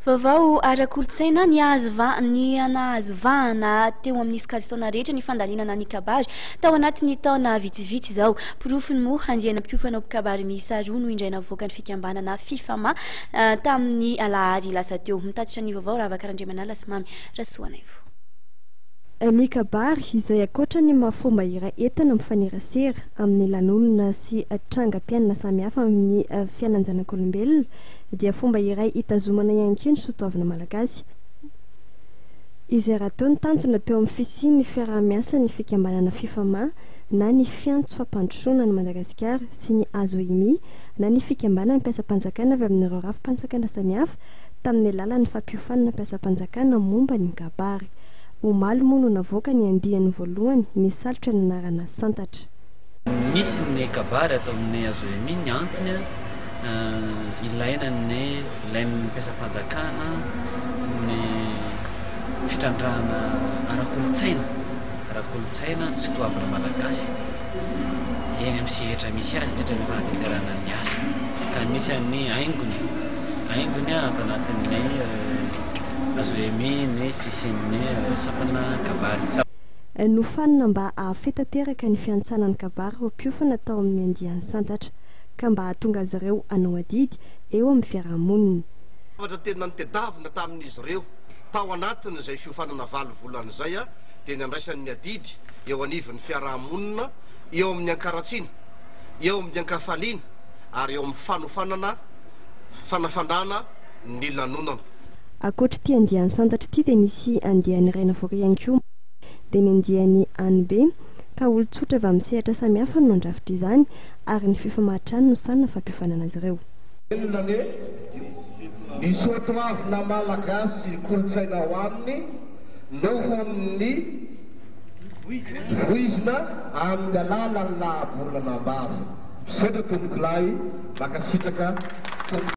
Vaovao ara-kolontsaina, Nihazo nahazo vahana teo amin'ny sokajin-taona rehetra ny fandalinana ny kabary tao anatin'ny taona vitsivitsy izao. Porofony moa, andiana mpiofana ho mpikabary miisa roa no indray navoakan'ny fikambanana Fifama tamin'ny alahady lasa teo. Mitatitra ny vaovao Ravaka Randriamanala sy Mamy Rasoanaivo. Ny kabary, izay ankoatra ny maha fomba iray entina mifanerasera amin'ny lanonana sy trangam-piainana samihafa amin'ny fiainan-janak'olombelona, dia fomba iray hitazomana ihany koa ny soatoavina malagasy, izay rahateo ny tanjona teo amin'ny fisian'ny fiaraha-miasan'ny fikambanana Fifama na ny Fiantso Fampandrosoana an'i Madagasikara sy ny Azoimi na ny fikambanan'ny mpiasam-panjakana avy amin'ireo rafi-panjakana samihafa tamin'ny alalan'ny fampiofanana mpiasam-panjakana momba ny kabary. Omaly moa no navoaka ny andiany voalohany nisalotra ny anarana Santatra. Misy ny kabary ato amin'ny Azoemi, ny antony ilaina ny ilain'ny mpiasam-panjakana ny fitrandrahana ara-kolontsaina, ara-kolontsaina ny soatoavina malagasy eny amin'ny sehatra misy azy, indrindra ny fanatanterahana ny asa. Ka anisan'ny haingony, haingony ato anatin'ny Azoemi ny fisian'ny sampana kabary. Nofanina mba hahafehy tanteraka ny fiantsana ny kabary ireo mpiofana tao amin'ny andiany Santatra, ka mba hahatonga azy ireo hanao adidy eo amin'ny fiaraha-monina. Zavatra tena notedavina tamin'izy ireo tao anatin'izay fiofanana valo volana izay dia ny handraisany ny adidy eo anivon'ny fiaraha-monina eo amin'ny ankaratsiana, eo amin'ny ankafaliana ary eo amin'ny fanofanana, fanafanana ny lanonana. Ankoatr'ity andiany Santatra ity dia nisy andiany iray navoaka ihany koa dia ny andiany Anobe ka olon-tsotra avy amin'ny sehatra samihafa no nandrafitra izany ary ny fifamahatrany no sanina fampiofanana azy ireo. Velona anie ny soatoavina malagasy sy kolontsaina ao aminy noho ny voizina amin'ny alalan'ny lahabolana am-bava. Misaotra tompokolahy, mankasitraka tompoko.